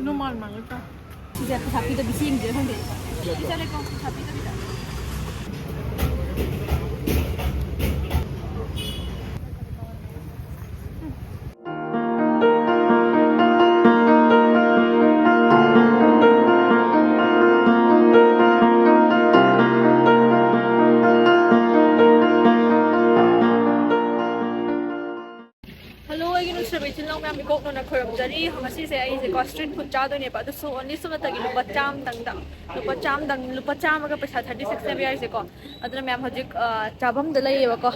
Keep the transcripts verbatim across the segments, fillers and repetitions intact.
ꯅꯣꯡꯃꯥꯟ ꯃꯥꯟꯒꯗ꯭ꯔꯥ? ꯁꯤꯁꯦ ꯄꯩꯁꯥ ꯄꯤꯗꯕꯤ ꯁꯦꯝꯗ꯭ꯔꯦ ꯈꯪꯗꯦ꯫ ꯄꯩꯁꯥ ꯂꯩꯀꯣ, ꯄꯩꯁꯥ ꯄꯤꯗꯕꯤꯗ꯫ ꯍꯜꯂꯣ, ꯑꯩꯒꯤ ꯅꯨꯡꯁꯤꯔꯕ ꯏꯆꯤꯜ ꯏꯅꯥꯎ ꯃꯌꯥꯝ, ꯏꯀꯣꯛꯅꯅ ꯈꯣꯏꯔꯝꯖꯔꯤ꯫ ꯉꯁꯤꯁꯦ ꯑꯩꯁꯦꯀꯣ street food ꯆꯥꯗꯣꯏꯅꯦꯕ, ꯑꯗꯨꯁꯨ only ꯁꯨꯞꯅꯇꯒꯤ ꯂꯨꯄꯥ ꯆꯥꯝꯗꯪꯗ꯫ ꯂꯨꯄꯥ ꯆꯥꯝꯗꯪ, ꯂꯨꯄꯥ ꯆꯥꯝꯃꯒ ꯄꯩꯁꯥ thirty six ꯅꯦꯕ ꯌꯥꯔꯤꯁꯦꯀꯣ꯫ ꯑꯗꯨꯅ ꯃꯌꯥꯝ ꯍꯧꯖꯤꯛ, ꯑ, ꯆꯥꯐꯝꯗ ꯂꯩꯌꯦꯕꯀꯣ꯫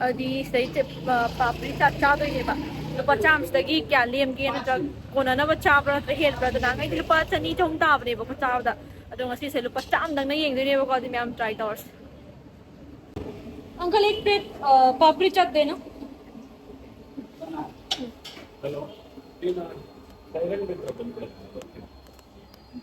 ꯑꯗꯨꯗꯤ ꯁꯤꯗꯩ ꯆꯦ-, ꯑ, ꯄꯥꯄ꯭ꯔꯤ ꯆꯥꯠ ꯆꯥꯗꯣꯏꯅꯦꯕ꯫ ꯂꯨꯄꯥ ꯆꯥꯝꯃꯁꯤꯗꯒꯤ ꯀꯌꯥ ꯂꯦꯝꯒꯦ, ꯅꯠꯇ꯭ꯔꯒ ꯀꯣꯟꯅꯅꯕ ꯆꯥꯕ꯭ꯔꯥ ꯅꯠꯇ꯭ꯔꯒ ꯍꯦꯟꯕ꯭ꯔꯥ? ꯑꯗꯨ ꯅꯍꯥꯟꯈꯩꯗꯤ ꯂꯨꯄꯥ ꯆꯅꯤ ꯆꯍꯨꯝ ꯇꯥꯕꯅꯦꯕꯀꯣ ꯆꯥꯕꯗ꯫ ꯑꯗꯣ ꯉꯁꯤꯁꯦ ꯂꯨꯄꯥ ꯆꯥꯝꯗꯪꯅ ꯌꯦꯡꯗꯣꯏꯅꯦꯕꯀꯣ꯫ ꯑꯗꯨ ꯃꯌꯥꯝ try ꯇꯧꯔꯁꯤ꯫ अंकल, एक प्लेट, अ, पापड़ी चाट देना।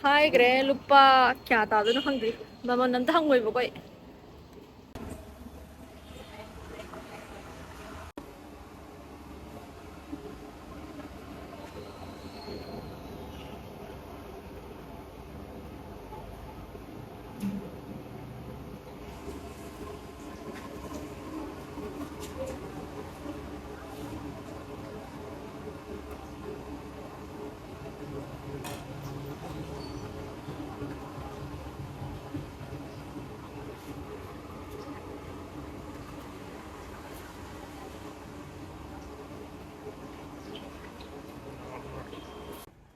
ꯍꯥꯏꯈ꯭ꯔꯦ, ꯂꯨꯄꯥ ꯀꯌꯥ ꯇꯥꯗꯣꯏꯅꯣ ꯈꯪꯗ꯭ꯔꯤ꯫ ꯃꯃꯜ ꯑꯝꯇ ꯍꯪꯉꯣꯏꯕꯀꯣ ꯑꯩ꯫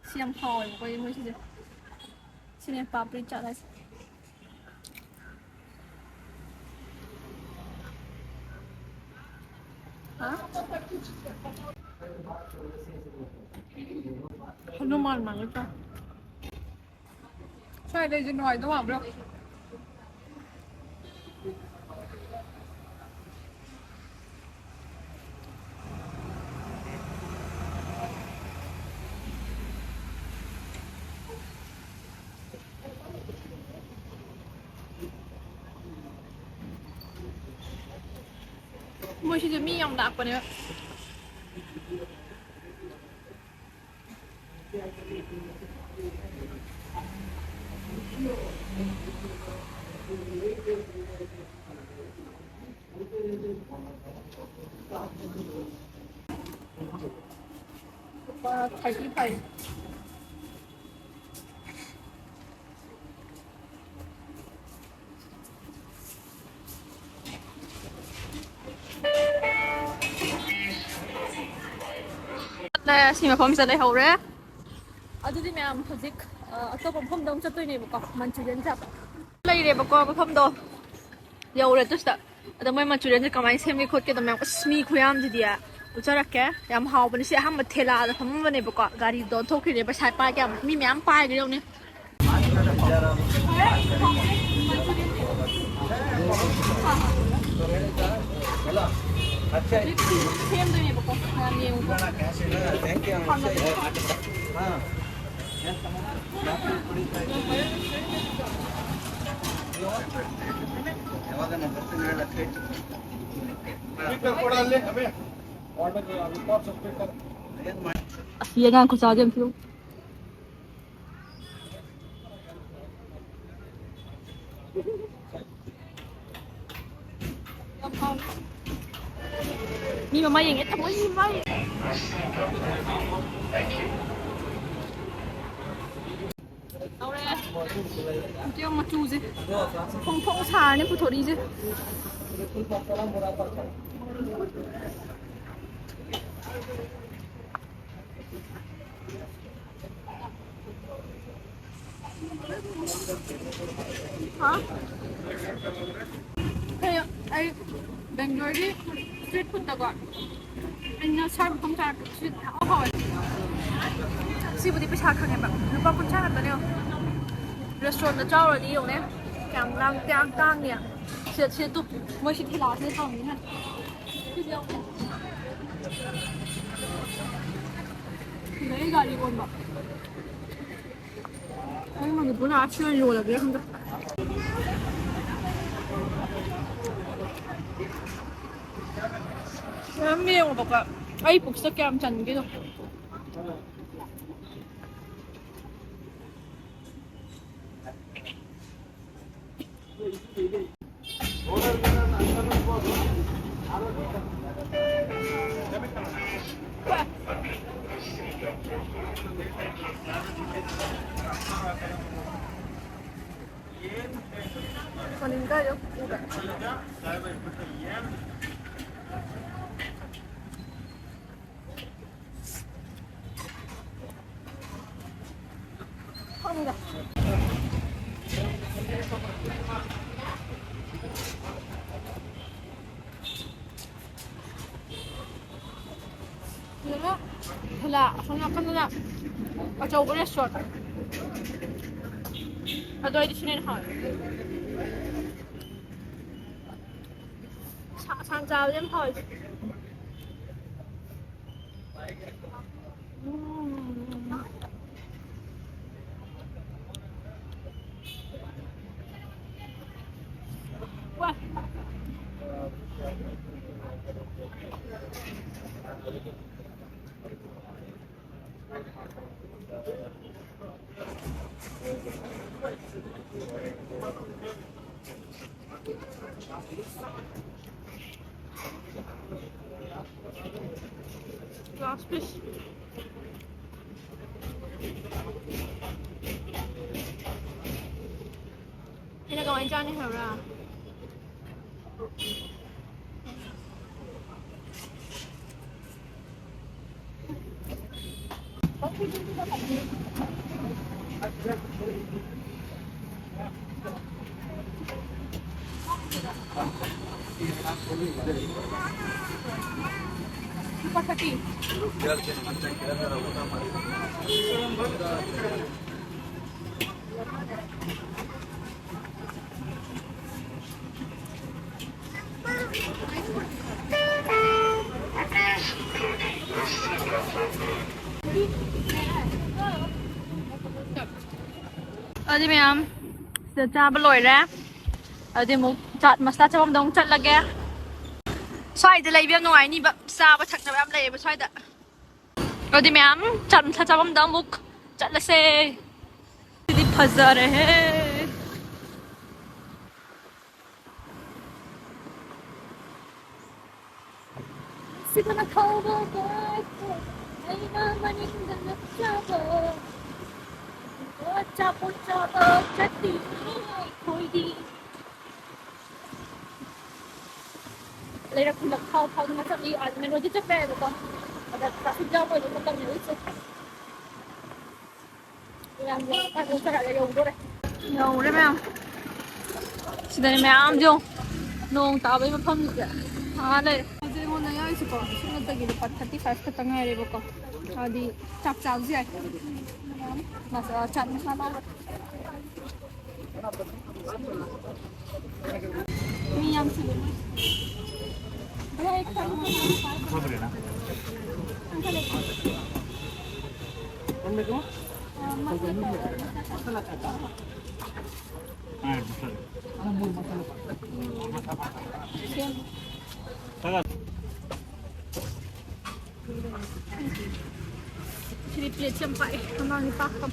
ꯁꯤ ꯌꯥꯝ ꯍꯥꯎꯋꯦꯕꯀꯣ ꯃꯣꯏꯁꯤꯁꯦ꯫ ꯁꯤꯅꯦ ꯄꯥꯄ꯭ꯔꯤ ꯆꯥꯠ ꯍꯥꯏꯁꯦ꯫ ꯍꯥ? ꯍꯅꯨꯃꯥꯟ ꯃꯥꯟꯒꯦ ꯇꯧꯋꯦ꯫ ꯁ꯭ꯋꯥꯏꯗꯩꯁꯦ ꯅꯨꯡꯉꯥꯏꯗꯧ ꯃꯥꯟꯕ꯭ꯔꯣ? ꯃꯣꯏꯁꯤꯁꯨ ꯃꯤ ꯌꯥꯝ ꯂꯥꯛꯄꯅꯦꯕ꯫ ꯂꯨꯄꯥ thirty five꯫ ꯁꯤ ꯃꯐꯝꯁꯤꯗ ꯂꯩꯍꯧꯔꯦ꯫ ꯑꯗꯨꯗꯤ ꯃꯌꯥꯝ ꯍꯧꯖꯤꯛ, ꯑ, ꯑꯇꯣꯞꯄ ꯃꯐꯝꯗ ꯑꯃꯨꯛ ꯆꯠꯇꯣꯏꯅꯦꯕꯀꯣ, ꯃꯟꯆꯨꯔꯤꯌꯟ ꯆꯥꯕ꯫ ꯂꯩꯔꯦꯕꯀꯣ ꯃꯐꯝꯗꯣ꯫ ꯌꯧꯔꯦ ꯑꯗꯨ ꯁꯤꯗ꯫ ꯑꯗꯣ ꯃꯣꯏ ꯃꯟꯆꯨꯔꯤꯌꯟꯁꯦ ꯀꯃꯥꯏꯅ ꯁꯦꯝꯒꯦ ꯈꯣꯠꯀꯦꯗꯣ ꯃꯌꯥꯝ, ꯑꯁ, ꯃꯤ ꯈꯨꯌꯥꯝꯁꯤꯗꯤ ꯎꯠꯆꯔꯛꯀꯦ꯫ ꯌꯥꯝ ꯍꯥꯎꯕꯅꯦ꯫ ꯁꯤ ꯑꯍꯥꯟꯕ ꯊꯦꯂꯥꯗ ꯐꯝꯃꯝꯕꯅꯦꯕꯀꯣ꯫ ꯒꯥꯔꯤꯗꯣ ꯑꯣꯟꯊꯣꯛꯈ꯭ꯔꯤꯅꯦ꯫ ꯄꯩꯁꯥ ꯄꯥꯏ ꯀꯌꯥꯝ, ꯃꯤ ꯃꯌꯥꯝ ꯄꯥꯏꯈ꯭ꯔꯦ ꯌꯦꯡꯉꯨꯅꯦ꯫ ꯁꯦꯝꯗꯣꯏꯅꯦꯕꯀꯣ꯫ ꯃꯌꯥꯝ ꯌꯦꯡꯉꯨꯀꯣ꯫ ꯑꯁ, ꯌꯦꯡꯉꯥꯡ ꯈꯨꯆꯥꯁꯦ ꯑꯝꯇ ꯌꯦꯡꯉꯨ꯫ ꯃꯤ ꯃꯃꯥ ꯌꯦꯡꯉꯦ ꯊꯃꯣꯏ ꯃꯃꯥ ꯌꯦꯡꯉꯦ꯫ ꯂꯧꯔꯦ꯫ ꯑꯝꯇ ꯌꯦꯡꯉꯨ ꯃꯆꯨꯁꯦ꯫ ꯐꯣꯡ ꯐꯣꯡ ꯁꯥꯔꯅꯤ ꯄꯨꯊꯣꯔꯛꯏꯁꯦ꯫ ꯍꯥ? ꯑꯩ, ꯑꯩ ꯕꯦꯡꯒ꯭ꯂꯣꯔꯒꯤ ꯁ꯭ꯇ꯭ꯔꯤꯠ ꯐꯨꯗꯇꯀꯣ, ꯑꯩꯅ ꯁꯥꯔ ꯃꯐꯝ ꯆꯥꯔꯛꯄ ꯁ꯭ꯋꯤꯠ ꯌꯥꯝ ꯍꯥꯎꯋꯦ꯫ ꯁꯤꯕꯨꯗꯤ ꯄꯩꯁꯥ ꯈꯪꯉꯦꯕ, ꯂꯨꯄꯥ ꯀꯨꯟꯊ꯭ꯔꯥ ꯈꯛꯇꯅꯦ꯫ ꯔꯦꯁꯇꯨꯔꯦꯟꯗ ꯆꯥꯎꯔꯗꯤ ꯌꯦꯡꯉꯨꯅꯦ, ꯀꯌꯥꯝ ꯂꯥꯡ-, ꯀꯌꯥꯝ ꯇꯥꯡꯅꯤ꯫ ꯁꯤꯗ, ꯁꯤꯗ ꯇꯨ, ꯃꯣꯏ ꯁꯤ ꯊꯦꯂꯥꯁꯤꯗ ꯇꯧꯔꯝꯅꯤꯅ꯫ ꯁꯤꯗ ꯑꯩ ꯒꯥꯔꯤ ꯑꯣꯟꯕ꯫ ꯑꯩ ꯃꯅꯤꯄꯨꯔ ꯂꯥꯛꯑ ꯁꯤ ꯑꯣꯏꯅ ꯌꯣꯜꯂꯒꯦ ꯈꯪꯗꯦ꯫ ꯃꯌꯥꯝ ꯌꯦꯡꯉꯣꯕꯀꯣ, ꯑꯩ ꯄꯨꯛꯁꯤꯗ ꯀꯌꯥꯝ ꯆꯟꯒꯦꯗꯣ꯫ ꯃꯅꯤꯡꯗ ꯌꯣ ꯎꯕ꯭ꯔꯥ? ꯈꯪꯗꯦ꯫ ꯁꯤꯗꯅ ꯊꯣꯂꯥ, ꯑꯁꯣꯝ ꯅꯥꯀꯟꯗꯅ ꯑꯆꯧꯕ restaurant꯫ ꯑꯗꯣ ꯑꯩꯗꯤ ꯁꯤꯅ ꯍꯦꯟꯅ ꯍꯥꯎꯋꯦ꯫ ꯁꯥ-, ꯁꯥꯡ ꯆꯥꯕꯁꯦ ꯌꯥꯝ ꯍꯥꯎꯋꯦ꯫ ꯎꯝ꯫ ꯋꯥ꯫ Last piece. ꯁꯤꯅ ꯀꯃꯥꯏꯅ ꯆꯥꯅꯤ ꯍꯥꯏꯕ꯭ꯔꯥ? ꯂꯨꯄꯥ ꯊꯥꯔꯇꯤ꯫ ꯑꯗꯨꯗꯤ ꯃꯌꯥꯝ, ꯁꯤꯗ ꯆꯥꯕ ꯂꯣꯏꯔꯦ꯫ ꯑꯗꯨꯗꯤ ꯑꯃꯨꯛ ꯆꯥꯠ ꯃꯁꯂꯥ ꯆꯥꯐꯝꯗ ꯑꯃꯨꯛ ꯆꯠꯂꯒꯦ꯫ ꯁ꯭ꯋꯥꯏꯗ ꯂꯩꯕ ꯌꯥꯝ ꯅꯨꯡꯉꯥꯏꯅꯤꯕ, ꯆꯥꯕ ꯊꯛꯅꯕ ꯌꯥꯝ ꯂꯩꯌꯦꯕ ꯁ꯭ꯋꯥꯏꯗ꯫ ꯑꯗꯨꯗꯤ ꯃꯌꯥꯝ, ꯆꯥꯠ ꯃꯁꯂꯥ ꯆꯥꯐꯝꯗ ꯑꯃꯨꯛ ꯆꯠꯂꯁꯦ꯫ ꯁꯤꯗꯤ ꯐꯖꯔꯦꯍꯦ꯫ ꯁꯤꯗꯅ ꯊꯧꯕ ꯕꯥꯏꯛ꯫ ꯑꯩꯅ ꯃꯅꯤꯡꯗ ꯅꯞꯆꯕ ꯑꯆꯥꯄꯣꯠ ꯆꯥꯕ ꯆꯠꯂꯤꯅꯦ ꯑꯩꯈꯣꯏꯗꯤ꯫ ꯂꯩꯔꯛ ꯈꯨꯜꯂꯛ ꯐꯥꯎ ꯐꯥꯎꯗꯅ ꯆꯠꯂꯤ꯫ ꯑꯥ, ꯃꯦꯟ ꯔꯣꯗꯇꯤ ꯆꯠꯄ ꯌꯥꯏꯕꯀꯣ꯫ ꯑꯗ ꯇ꯭ꯔꯥꯐꯤꯛ ꯖꯥꯝ ꯑꯣꯏꯕ ꯃꯇꯝꯅꯤ ꯍꯧꯖꯤꯛꯁꯦ꯫ ꯌꯥꯝ ꯌꯥꯝ ꯀꯟꯅ ꯆꯠꯂꯒ ꯌꯧꯗꯣꯔꯦ꯫ ꯌꯧꯔꯦ ꯃꯌꯥꯝ꯫ ꯁꯤꯗꯅꯦ ꯃꯌꯥꯝ ꯌꯦꯡꯉꯨ꯫ ꯅꯣꯡ ꯇꯥꯕꯒꯤ ꯃꯐꯝꯁꯤꯗ ꯊꯥ ꯂꯩꯔꯦ꯫ ꯍꯧꯖꯤꯛ ꯑꯩꯉꯣꯟꯗ ꯌꯥꯎꯔꯤꯁꯤꯀꯣ, ꯂꯤꯁꯤꯡ ꯑꯃꯗꯒꯤ ꯂꯨꯄꯥ ꯊꯥꯔꯇꯤ ꯐꯥꯏꯚ ꯈꯛꯇ ꯉꯥꯏꯔꯦꯕꯀꯣ꯫ ꯍꯥꯏꯗꯤ ꯆꯥꯛ ꯆꯥꯕꯁꯨ ꯌꯥꯏ꯫ ꯃꯁꯥ-, ꯆꯥꯛ ꯃꯁꯥ ꯂꯧꯔꯦ꯫ ꯃꯤ ꯌꯥꯝ ꯁꯤꯜꯂꯦ꯫ ꯁꯤꯗꯤ ꯄ꯭ꯂꯦꯠꯁꯦ ꯌꯥꯝ ꯄꯥꯛꯑꯦ, ꯃꯃꯥꯡꯒꯤ ꯄꯥꯛꯇꯕ꯫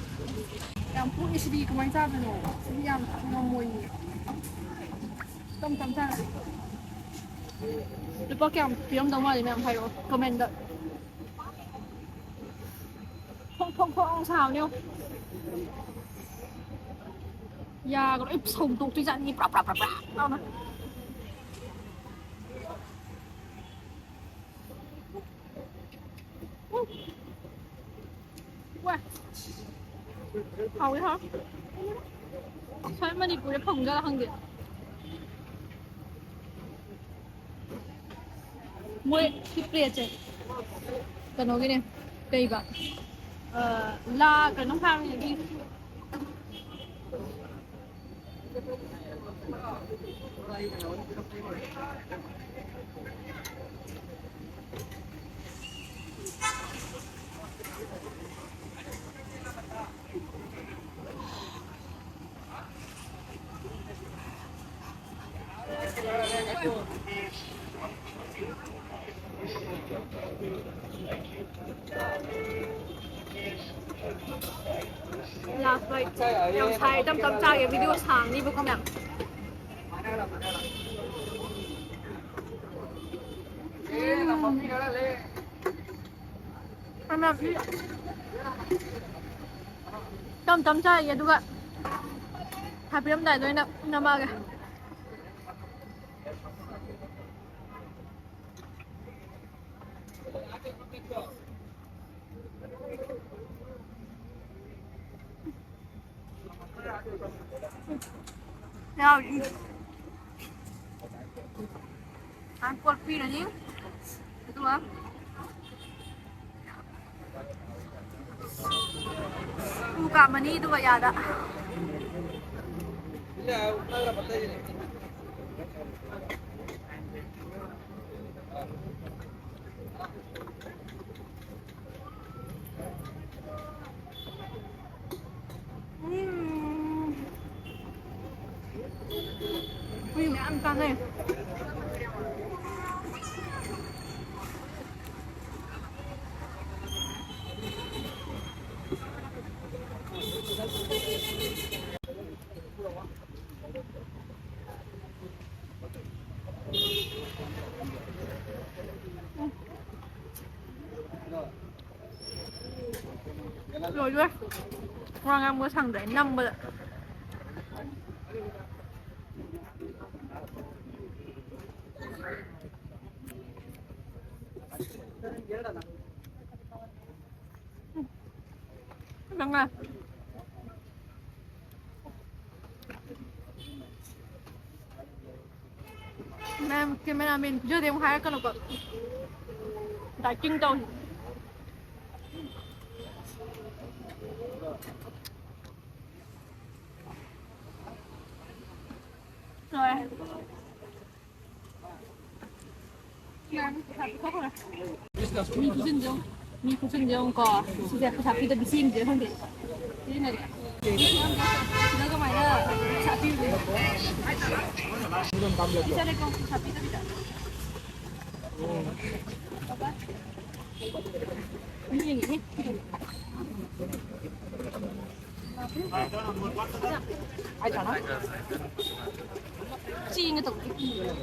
ꯌꯥꯝ ꯄꯣꯛꯑꯦ ꯁꯤꯗꯤ, ꯀꯃꯥꯏꯅ ꯆꯥꯗꯣꯏꯅꯣ? ꯁꯤꯗꯤ ꯌꯥꯝ ꯉꯝꯃꯣꯏꯌꯦ꯫ ꯇꯞ ꯇꯞ ꯆꯥꯔꯗꯤ꯫ ꯂꯨꯄꯥ ꯀꯌꯥꯝ ꯄꯤꯔꯝꯗꯧ ꯃꯥꯜꯂꯤ ꯃꯌꯥꯝ ꯍꯥꯏꯔꯛꯑꯣ ꯀꯃꯦꯟꯗ꯫ ꯐꯣꯡ ꯐꯣꯡ ꯐꯣꯡ ꯁꯥꯕꯅꯦ ꯌꯦꯡꯉꯣ꯫ ꯌꯥꯒ ꯂꯣꯏ ꯁꯧꯗꯣꯛꯇꯣꯏꯖꯥꯠꯅꯤ ꯄ꯭ꯔꯥ ꯄ꯭ꯔꯥ ꯄ꯭ꯔꯥ ꯄ꯭ꯔꯥ ꯂꯥꯎꯅ꯫ ꯎꯝ꯫ ꯋꯥ꯫ ꯍꯥꯎꯋꯦ, ꯍꯥꯎꯋꯦ꯫ ꯁ꯭ꯋꯥꯏ ꯃꯅꯤꯄꯨꯔꯗ ꯐꯪꯖꯥꯠꯂ ꯈꯪꯗꯦ꯫ ꯃꯣꯏ ꯁꯤ ꯄ꯭ꯂꯦꯠꯁꯦ ꯀꯩꯅꯣꯒꯤꯅꯦ, ꯀꯩꯕ? ꯑ, ꯂꯥ ꯀꯩꯅꯣꯝ ꯍꯥꯏꯕꯅꯦ ꯑꯗꯨꯒꯤ꯫ Last bite. ꯌꯥꯝ ꯁꯥꯏ, ꯇꯞ ꯇꯞ ꯆꯥꯒꯦ, video ꯁꯥꯡꯅꯤꯕꯀꯣ ꯃꯌꯥꯝ꯫ ꯎꯝ꯫ ꯇꯞ ꯇꯞ ꯆꯥꯏꯒꯦ, ꯑꯗꯨꯒ ꯍꯥꯏꯕꯤꯔꯝꯗꯥꯏꯗ ꯑꯣꯏꯅ ꯅꯝꯃꯛꯑꯒꯦ꯫ ꯌꯥꯎꯔꯤ꯫ ꯍꯥꯟꯅ ꯀꯣꯠꯄꯤꯔꯅꯤ꯫ ꯑꯗꯨꯒ ꯇꯨ ꯀꯥꯝꯃꯅꯤ, ꯑꯗꯨꯒ ꯌꯥꯗ꯫ ꯎꯝ꯫ ꯃꯤ ꯃꯌꯥꯝ ꯆꯥꯅꯩ꯫ ꯂꯣꯏꯗꯣꯔꯦ꯫ ꯋꯥ ꯉꯥꯡꯕ ꯁꯪꯗ꯭ꯔꯦ ꯅꯝꯕꯗ꯫ ꯅꯪꯅ ꯃꯦꯝ, cameraman ꯄꯤꯖꯗꯦ ꯑꯃꯨꯛ ꯍꯥꯏꯔꯛꯀꯅꯨꯀꯣ꯫ Dieting ꯇꯧꯔꯤ꯫ ꯂꯣꯏꯔꯦ꯫ ꯃꯤ ꯈꯨꯆꯤꯟꯁꯦ ꯌꯦꯡꯉꯨ꯫ ꯃꯤ ꯈꯨꯆꯤꯟꯁꯦ ꯌꯦꯡꯉꯨꯀꯣ꯫ ꯁꯤꯁꯦ ꯄꯩꯁꯥ ꯄꯤꯗꯕꯤ ꯁꯦꯝꯗ꯭ꯔꯦ ꯈꯪꯗꯦ꯫ ꯁꯤꯖꯤꯟꯅꯗꯦ꯫ ꯁꯤꯗ ꯀꯃꯥꯏꯅ ꯄꯩꯁꯥ ꯄꯤꯔꯨꯗꯣꯏꯅꯣ? ꯄꯩꯁꯥ ꯂꯩꯀꯣ, ꯄꯩꯁꯥ ꯄꯤꯗꯕꯤꯗ꯫ ꯃꯤ ꯌꯦꯡꯉꯤꯅꯦ꯫ ꯆꯦꯡꯒ ꯇꯧꯕꯗꯤ ꯀꯤꯕ꯭ꯔꯥ?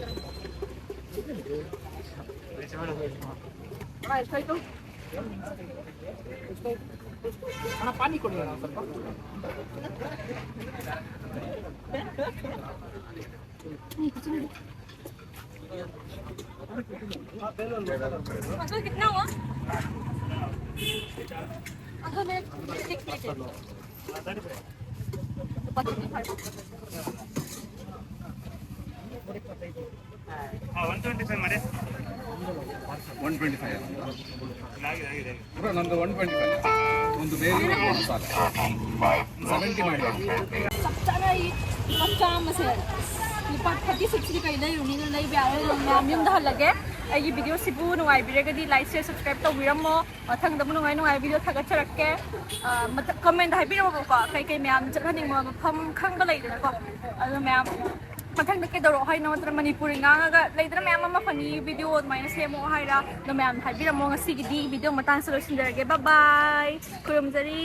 ಅಣ್ಣ, ಪಾನಿ ಕೊಡಿ ಅಣ್ಣ ಸ್ವಲ್ಪ. अंकल, कितना हुआ? अंकल, मेरे को एक प्लेट दे दो। One twenty five. ಬ್ರೋ, ನಂದು ಒನ್ ಟ್ವೆಂಟಿ ಫೈವ್. ಒಂದು ಬೇರೆ ಮಸಾಲೆ ಸೆವೆಂಟಿ ಮಾಡಿ. ꯆꯞ ꯆꯥꯅ ꯑꯩ ꯂꯨꯄꯥ ꯆꯥꯝꯃꯁꯦ ꯂꯨꯄꯥ ꯊꯥꯔꯇꯤ ꯁꯤꯛꯁꯀꯤ ꯀꯩ ꯂꯩꯔꯨꯅꯤꯅ ꯂꯩꯕ ꯌꯥꯔꯦ꯫ ꯑꯗꯨꯝ ꯃꯌꯥꯝ ꯌꯨꯝꯗ ꯍꯜꯂꯒꯦ꯫ ꯑꯩꯒꯤ ꯚꯤꯗꯤꯑꯣꯁꯤꯕꯨ ꯅꯨꯡꯉꯥꯏꯕꯤꯔꯒꯗꯤ ꯂꯥꯏꯛ, ꯁꯤꯌꯔ, ꯁꯕꯁꯀ꯭ꯔꯥꯏꯕ ꯇꯧꯕꯤꯔꯝꯃꯣ꯫ ꯃꯊꯪꯗ ꯑꯃꯨꯛ ꯅꯨꯡꯉꯥꯏ ꯅꯨꯡꯉꯥꯏ ꯚꯤꯗꯤꯑꯣ ꯊꯥꯒꯠꯆꯔꯛꯀꯦ꯫ ꯀꯃꯦꯟꯗ ꯍꯥꯏꯕꯤꯔꯝꯃꯣꯕꯀꯣ, ꯀꯩꯀꯩ ꯃꯌꯥꯝ ꯆꯠꯍꯟꯅꯤꯡꯕ ꯃꯐꯝ ꯈꯪꯕ ꯂꯩꯗꯅꯀꯣ꯫ ꯑꯗꯨ ꯃꯌꯥꯝ ꯃꯊꯪꯗ ꯀꯩꯗꯧꯔꯛꯑꯣ ꯍꯥꯏꯅꯣ, ꯅꯠꯇ꯭ꯔꯒ ꯃꯅꯤꯄꯨꯔꯤ ꯉꯥꯡꯉꯒ ꯂꯩꯗꯅ ꯃꯌꯥꯝ ꯑꯃ ꯐꯅꯤ ꯚꯤꯗꯤꯑꯣ ꯑꯗꯨꯃꯥꯏꯅ ꯁꯦꯝꯃꯛꯑꯣ ꯍꯥꯏꯔ, ꯑꯗꯣ ꯃꯌꯥꯝ ꯍꯥꯏꯕꯤꯔꯝꯃꯣ꯫ ꯉꯁꯤꯒꯤꯗꯤ ꯚꯤꯗꯤꯑꯣ ꯃꯇꯥꯡꯁꯤꯗ ꯂꯣꯏꯁꯤꯟꯖꯔꯒꯦ꯫ ꯕꯥꯏ ꯕꯥꯏ꯫ ꯈꯨꯔꯨꯝꯖꯔꯤ꯫